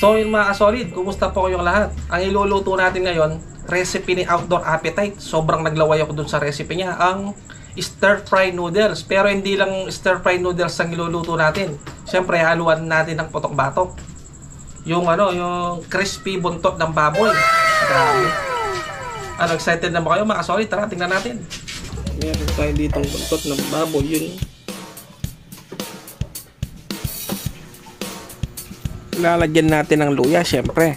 So yun mga kasolid, kumusta po kayong lahat? Ang iluluto natin ngayon, recipe ni Outdoor Appetite. Sobrang naglaway ako dun sa recipe niya. Ang stir fry noodles. Pero hindi lang stir fry noodles ang iluluto natin. Siyempre, haluan natin ng putok-batok. Yung crispy buntot ng baboy. Grabe. Excited na ba kayo mga kasolid? Tara, tingnan natin. Meron tayo ditong buntot ng baboy. Yun. Lalagyan natin ng luya, syempre.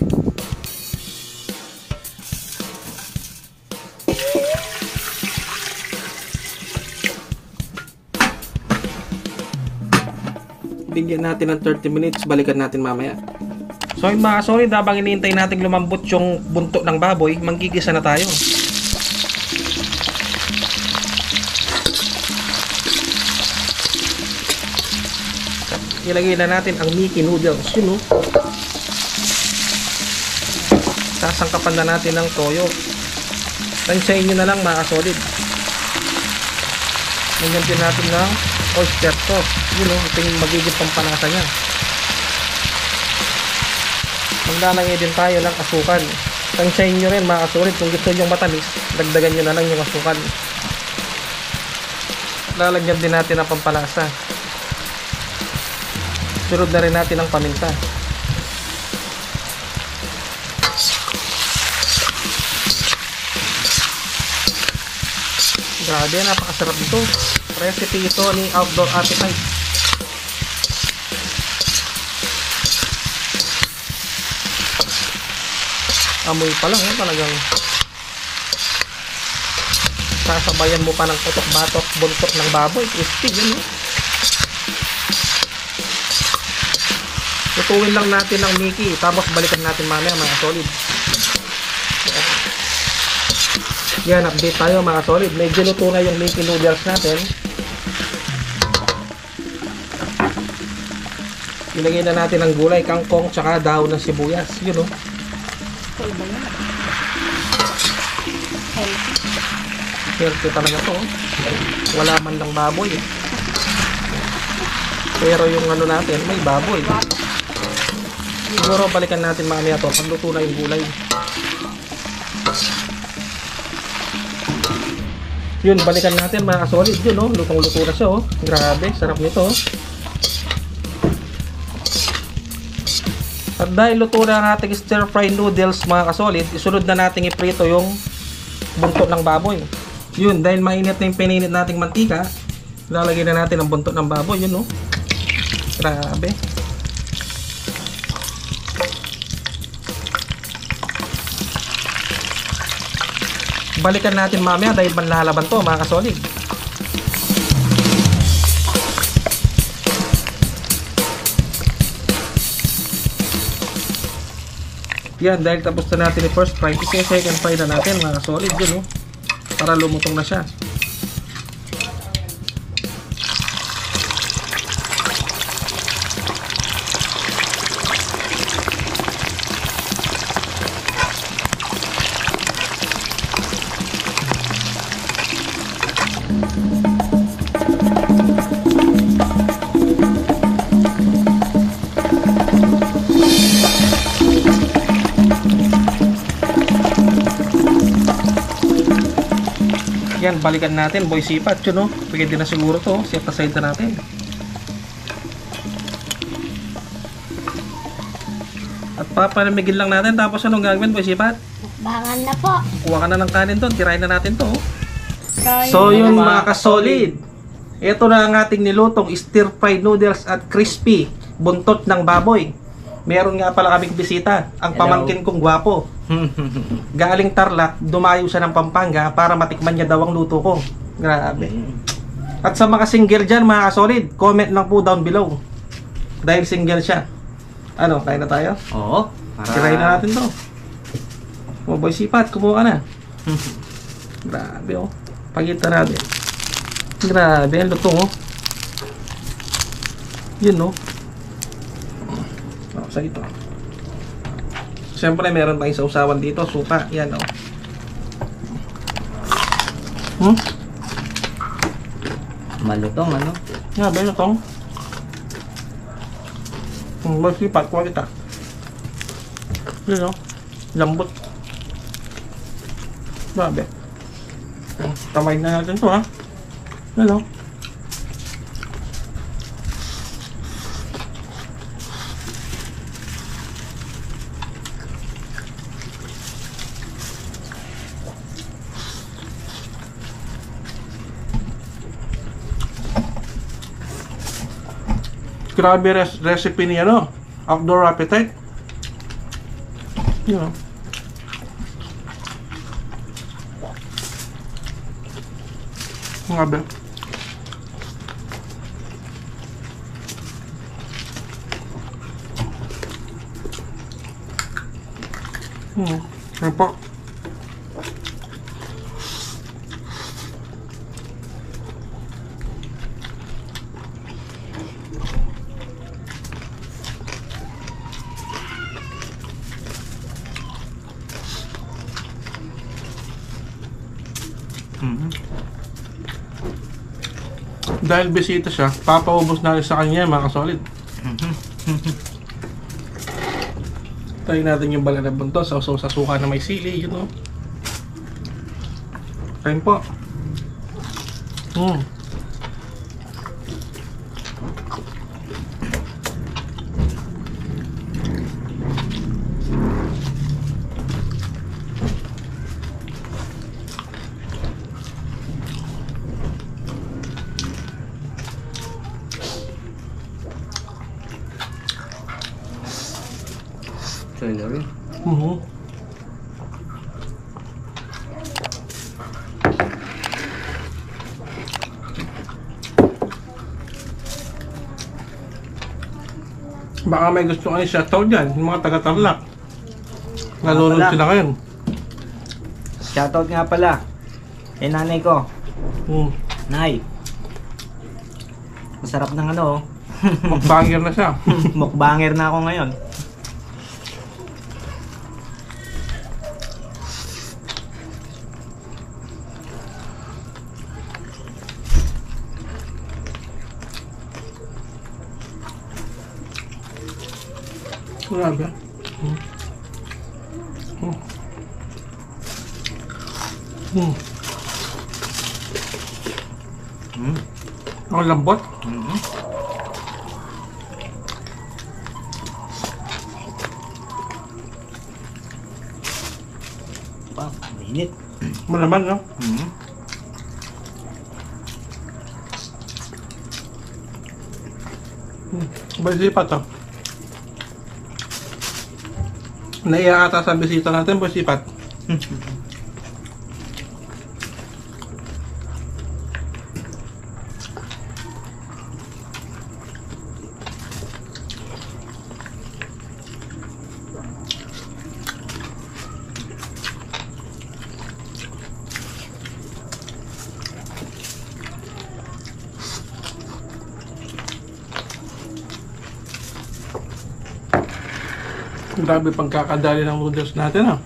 Bigyan natin ng 30 minutes, balikan natin mamaya. So yung mga kasolid, habang iniintay natin lumambot yung buntot ng baboy, manggigisa na tayo. Ilagay na natin ang Mickey noodles. Yun, oh. Sasangkapan na natin ng toyo. Tansyahin nyo na lang mga kasolid. Lagyan din natin ng oyster sauce. Yun, oh. Ito yung magiging pampanasa nya. Maglalagay din tayo ng asukal. Tansyahin nyo rin mga kasolid. Kung gusto nyo matamis, dagdagan nyo na lang yung asukal. Lalagyan din natin ang pampanasa. Sunod na rin natin ang paminta. Grabe, napakasarap ito. Recipe ito ni Outdoor Appetite. Amoy pa lang, talagang sasabayan mo pa ng putok-batok buntot ng baboy. Crispy, yun. Tutuwin lang natin ng Mickey, tapos balikan natin mamaya mga solid. Yan, update tayo mga solid. Medyo luto na yung Mickey noodles natin. Ilagay na natin ang gulay, kangkong, tsaka dahon ng sibuyas. Yun, oh. Healthy talaga to, oh. Wala man lang baboy, eh. Pero yung natin, may baboy. Siguro balikan natin mamaya to pag luto na yung gulay. Yun, balikan natin mga kasolid. Yun, oh, lutong-luto na siya, oh. Grabe, sarap nito, oh. At dahil luto na ang ating stir fry noodles mga kasolid, isunod na natin iprito yung buntot ng baboy. Yun, dahil mainit na yung pininit nating mantika, lalagyan na natin ang buntot ng baboy. Yun, oh. Grabe. Balikan natin mamaya dahil manlalaban to mga kasolid. Yan, dahil tapos na natin yung first fry, second fry na natin mga kasolid. Yun, oh, para lumutong na siya. Yan, balikan natin, boy sipat, yun, no? Pwede na siguro to, set aside na natin. At papalamigin lang natin, tapos anong gagawin, boy sipat? Bangan na po. Kuha ka na ng kanin to, tirahin na natin to. So yun mga kasolid, ito na ang ating nilutong stir fried noodles at crispy buntot ng baboy. Meron nga pala kaming bisita, ang pamangkin kong gwapo. Galing Tarlac, dumayo siya ng Pampanga para matikman niya daw ang luto ko. Grabe. At sa mga single dyan mga kasolid, comment lang po down below. Dahil single siya. Ano, kaya na tayo? Oo. Tirahin na natin to. O boy sipat, kumuha ka na. Grabe, oh. Pagita natin. Grabe, ang lutong, oh. Yun, oh. Sa ito. Siyempre meron tayong sausawan dito, suka, yan, oh. Malutong, ano? Nga, ba lutong? Magsipat, kuha kita. Yun o. Lambot. Grabe. Tamayin na natin to ha. Yun o. Grabe recipe ni ano, Outdoor Appetite. Yun. Grabe. Ano po? Dahil bisita siya, papaubos na rin sa kanya mga kasolid. Tayo natin yung bala na bunto sa suka na may sili, you know. Kain po. Celery. Baka may gusto kayo shoutout dyan, yung mga taga-Tarlac. Nanonood sila ngayon. Shoutout nga pala. Nanay ko. Nay. Masarap ng ano. Mukbanger na siya. Mukbanger na ako ngayon. Grabe. Ang lambot. Wow, mainit. Malaman, no? Basipat to. Naiya ata sa bisita natin, basipat. Grabe pagkakadali ng noodles natin, ha?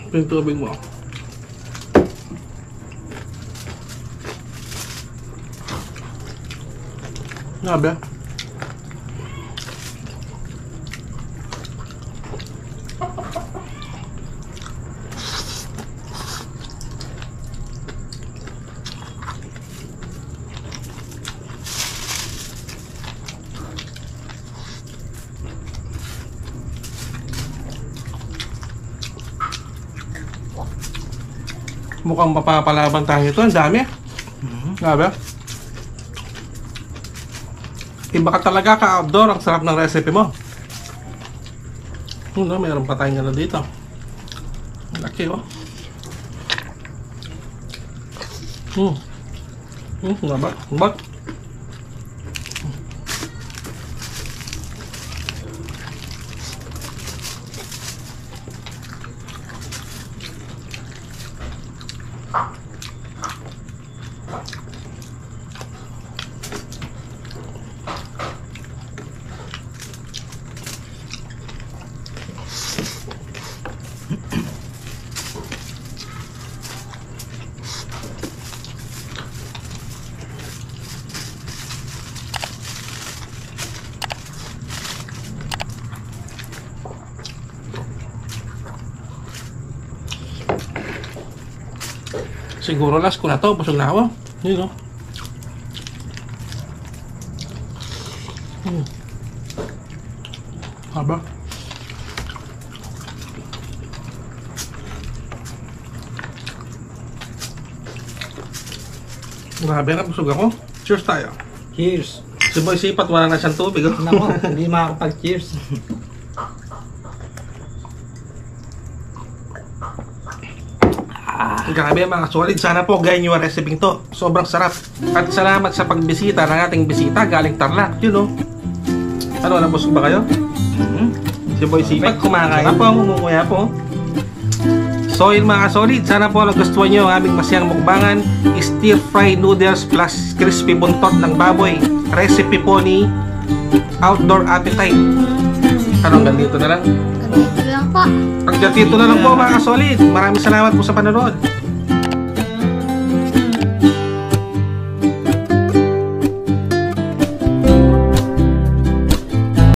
Ito yung tubig mo. Grabe. Mukhang mapapalaban tayo ito. Ang dami. Grabe. Iba ka talaga ka-outdoor. Ang sarap ng recipe mo. Mayroon pa tayong ano dito. Laki, oh. Nabak. Siguro last ko na to, busog na ako. Yun, no? Haba. Grabe na, busog ako. Cheers tayo. Cheers. Si Boy Sipat, wala na siyang tubig. Oh. Nako, hindi makakapag-cheers. Grabe mga solid. Sana po gaya nyo ang recipe to. Sobrang sarap. At salamat sa pagbisita ng ating bisita galing Tarlac. Yun, no? Ano, nabusog ba kayo? Si Boy Sipat kumakain po, umumuya po. So yun mga solid, sana po nagustuhan nyo ang aming masayang mukbangan. Stir fry noodles plus crispy buntot ng baboy. Recipe po ni Outdoor Appetite. Ano, hanggang dito na lang? Ganito lang po. Hanggang dito na lang po mga solid. Maraming salamat po sa panonood.